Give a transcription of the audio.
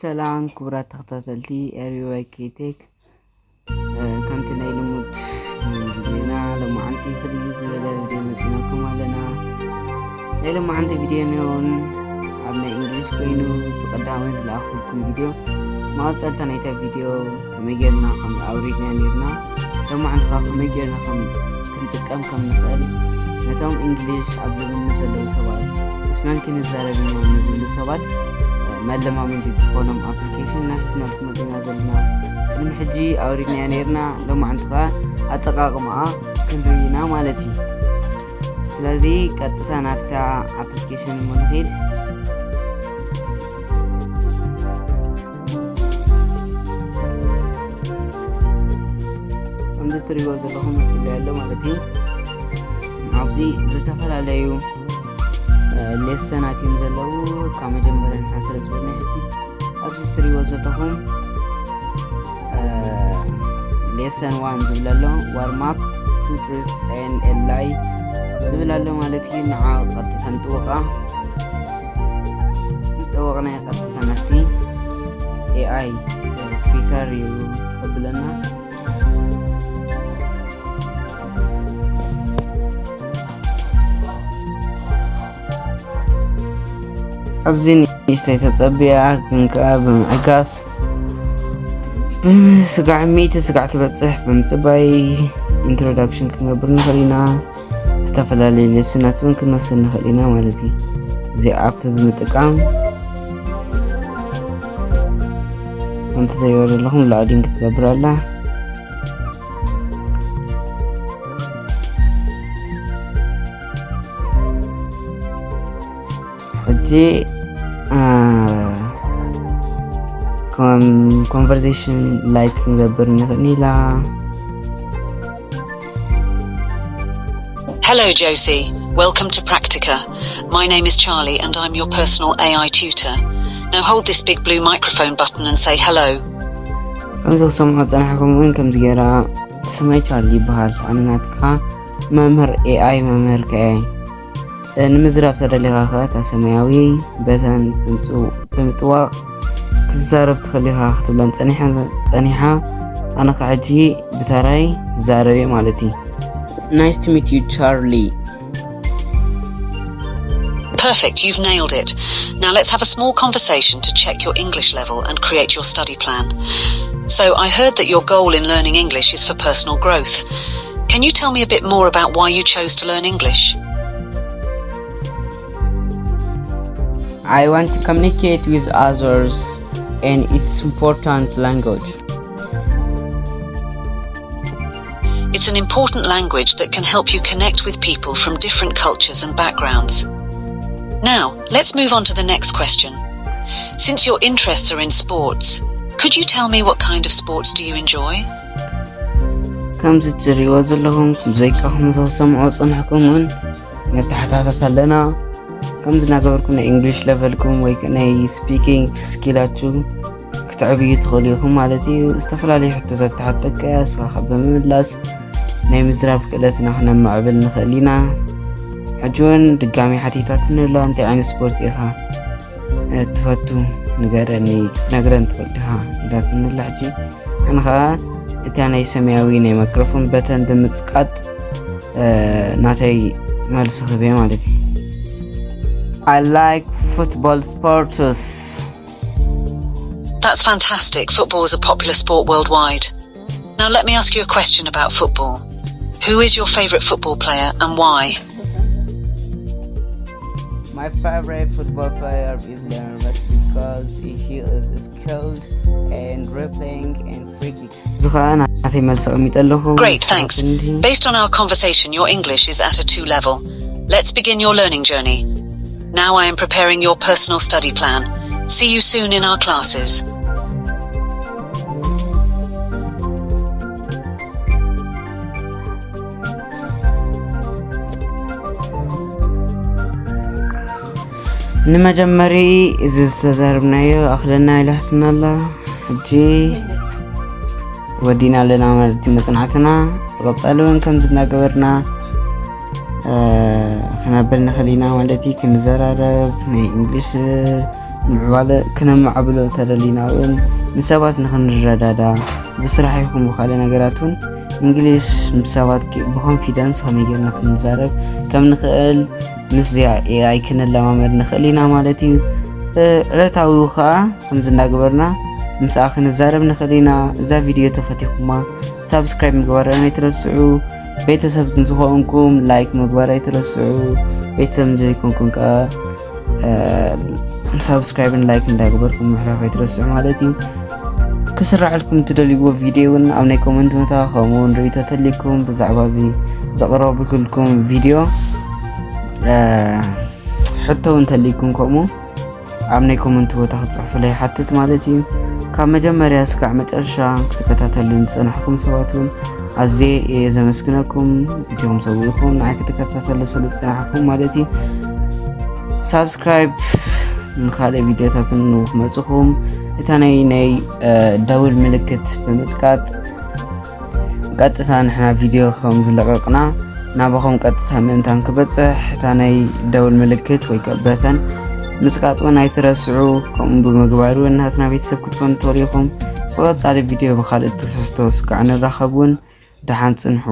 ሰላም ክቡራት ተኸታተልቲ ኤሪዋይ ኬቴክ፣ ከምቲ ናይ ልሙድ ግዜና ሎማዓንቲ ፍልይ ዝበለ ቪድዮ መፂናኩም ኣለና። ናይ ሎማዓንቲ ቪድዮ እውን ኣብ ናይ እንግሊሽ ኮይኑ ብቀዳማይ ዝለኣኹልኩም ቪድዮ መቐፀልታ ናይታ ቪድዮ ከመይ ጌርና ከም ኣውሪድና ኔርና ሎማዓንቲ ከዓ ከመይ ጌርና ከም ክንጥቀም ከም ንኽእል ነቶም እንግሊሽ ኣብ ልምምድ ዘለዉ ሰባት ምስ መን ክንዛረብ ኢና ንዝብሉ ሰባት መለማመዲ ዝኾኖም ኣፕሊኬሽን ኢና ሒዝናልኩም መፂና ዘለና። ቅድሚ ሕጂ ኣውሪድናያ ኔርና፣ ሎማዓንቲ ከዓ ኣጠቃቅማኣ ክንርኢ ኢና ማለት እዩ። ስለዚ ቀጥታ ናብታ ኣፕሊኬሽን እሞ ንኺድ። ከምዚ እትሪእዎ ዘለኹም መፅለያ ኣሎ ማለት እዩ። ኣብዚ ዝተፈላለዩ ሌሰናት እዮም ዘለዉ ካብ መጀመርያ ንሓሰረ ዝበልና ሕጂ ኣብዚ እትሪእዎ ዘለኹም ሌሰን ዋን ዝብል ኣሎ። ዋርማፕ፣ ቱትርስ ኤን ኤላይ ዝብል ኣሎ ማለት እዩ። ንዓ ቀጥታ ንጥወቃ። ምስ ጠወቅናዮ ቀጥታ ናብቲ ኤኣይ ስፒከር እዩ ከብለና። ኣብዚ ንእሽተይ ተጸቢያ ግን ከኣ ብምዕጋስ ብስጋዕ ሚእቲ ስጋዕ ትበጽሕ ብምጽባይ ኢንትሮዳክሽን ክንገብር ንኽእል ኢና። ዝተፈላለዩ ሌስናት እውን ክንወስድ ንኽእል ኢና ማለት እዩ። እዚ ኣፕ ብምጥቃም ከምቲ ትሪእዎ ዘለኹም ሎዲንግ ትገብር ኣላ። ሕጂ ኮንቨርሴሽን ላይክ ክንገብር ንኽእል ኢና። Hello, Josie. Welcome to Practica. My name is Charlie and I'm your personal A I tutor. Now hold this big blue microphone button and say hello. ከምዚ ክሰምዖ ዝጸናሕኩም እውን ከምዚ ገይራ ስመይ ቻርሊ ይበሃል። ኣነ ናትካ መምህር ኤኣይ መምህር ከኣይ ንምዝራብ ተደሊኻ ከኣ እታ ሰማያዊ በተን ብምጥዋቕ ክትዛረብ ትኽእል ኢኻ ክትብለን ጸኒሓ ኣነ ከኣ ሕጂ ብተራይ ክዛረብ እየ ማለት እዩ። Nice to meet you, Charlie. Perfect, you've nailed it. Now let's have a small conversation to check your English level and create your study plan. So, I heard that your goal in learning English is for personal growth. Can you tell me a bit more about why you chose to learn English? I want to communicate with others, and it's important language. It's an important language that can help you connect with people from different cultures and backgrounds. Now, let's move on to the next question. Since your interests are in sports, could you tell me what kind of sports do you enjoy? ከምዚ እትሪእዎ ዘለኹም ዘይቃኹም ዝሰምዖ ጽንሕኩም እውን ነተሓታታት ኣለና። ከምዚ እናገበርኩም ናይ እንግሊሽ ለቨልኩም ወይ ናይ ስፒኪንግ ስኪላችሁ ክትዕብዩ ትኽእሉ ኢኹም ማለት እዩ። ዝተፈላለዩ ሕቶታት ተሓተካ እስኻ ካብ ብምምላስ ናይ ምዝራብ ክእለትና ክነማዕብል ንኽእል ኢና። ሕጂ እውን ድጋሚ ሓቲታት ንብላ እንታይ ዓይነት ስፖርት ኢኻ ትፈቱ ንገረኒ ክትነግረን ትኽእል ዲኻ ኢላትኒ ኣላ። ሕጂ ኣነ ኸዓ እታ ናይ ሰማያዊ ናይ ማይክሮፎን በተን ብምጽቃጥ ናተይ መልሲ ክህብ እየ ማለት እዩ። I like football sports. That's fantastic. Football is a popular sport worldwide. Now let me ask you a question about football. Who is your favourite football player and why? My favorite football player is Lionel Messi because he is skilled and dribbling and free kick. እዚ ኸዓ ናተይ መልሲ ኣቐሚጠ ኣለኹ። Great, thanks. Based on our conversation, your English is at a two level. Let's begin your learning journey. Now I am preparing your personal study plan. See you soon in our classes. ንመጀመሪ እዚ ዝተዛረብናዮ ኣኽለና ኢላትና ኣላ። ሕጂ ወዲና ኣለና ማለት እዩ መጽናዕትና። ብቐጻሊ እውን ከምዚ እናገበርና ክነብል ንኽእል ኢና ማለት እዩ። ክንዘራረብ ናይ እንግሊሽ ምዕባለ ክነማዕብሎ ተደሊና እውን ምስ ሰባት ንክንረዳዳ፣ ብስራሕ ይኹን ብካልእ ነገራት እውን እንግሊሽ ምስ ሰባት ክ- ብኮንፊደንስ ከመይ ጌርና ክንዛረብ ከም ንኽእል ምስዚኣ ኤኣይ ክንለማመድ ንኽእል ኢና ማለት እዩ። እ፣ ዕለታዊ ከዓ ከምዚ እንዳገበርና ምስኣ ክንዛረብ ንኽእል ኢና። እዛ ቪድዮ ተፈቲኹማ ሳብስክራይብ ምግባር ኣይትረስዑ። ቤተሰብ ዝኾንኩም ላይክ ምግባር ኣይትረስዑ። ቤተሰብ ዘይኮንኩም ከዓ ሳብስክራይብን ላይክ እንዳገበርኩም ምሕላፍ ኣይትረስዑ ማለት እዩ። ክስራሐልኩም ትደልይዎ ቪድዮ እውን ኣብ ናይ ኮመንት ቦታ ከምኡ እውን ርእይቶ ተልይኩም ብዛዕባ እዚ ዘቕረብኩልኩም ቪድዮ እ፣ ሕቶ እውን ተልይኩም ከምኡ ኣብ ናይ ኮመንት ቦታ ክትፅሕፉለይ ይሓትት ማለት እዩ። ካብ መጀመርያ ስጋዕ መጨረሻ ክትከታተሉ ዝፀናሕኩም ሰባት እውን ኣዝየ እየ ዘመስግነኩም። ግዜኹም ሰዊእኩም ንዓይ ክትከታተሉ ስለ ዝፀናሕኩም ማለት እዩ። ሳብስክራይብ ንካልእ ቪድዮታትን ንክመፅኹም እታ ናይ ናይ እ፣ ደውል ምልክት ብምፅቃጥ ቀጥታ ንሕና ቪድዮ ከም ዝለቀቅና ናባኹም ቀጥታ ምእንታን ክበፅሕ እታ ናይ ደውል ምልክት ወይ ከዓ በተን ምፅቃጥ እውን ኣይትረስዑ። ከምኡ ብምግባር እውን ናትና ቤተሰብ ክትኮኑ ትኽእሉ ኢኹም። ብቐፃሊ ቪድዮ ብካልእ ትሕዝቶ ስጋዕ ንራኸብ እውን ደሓን ፅንሑ።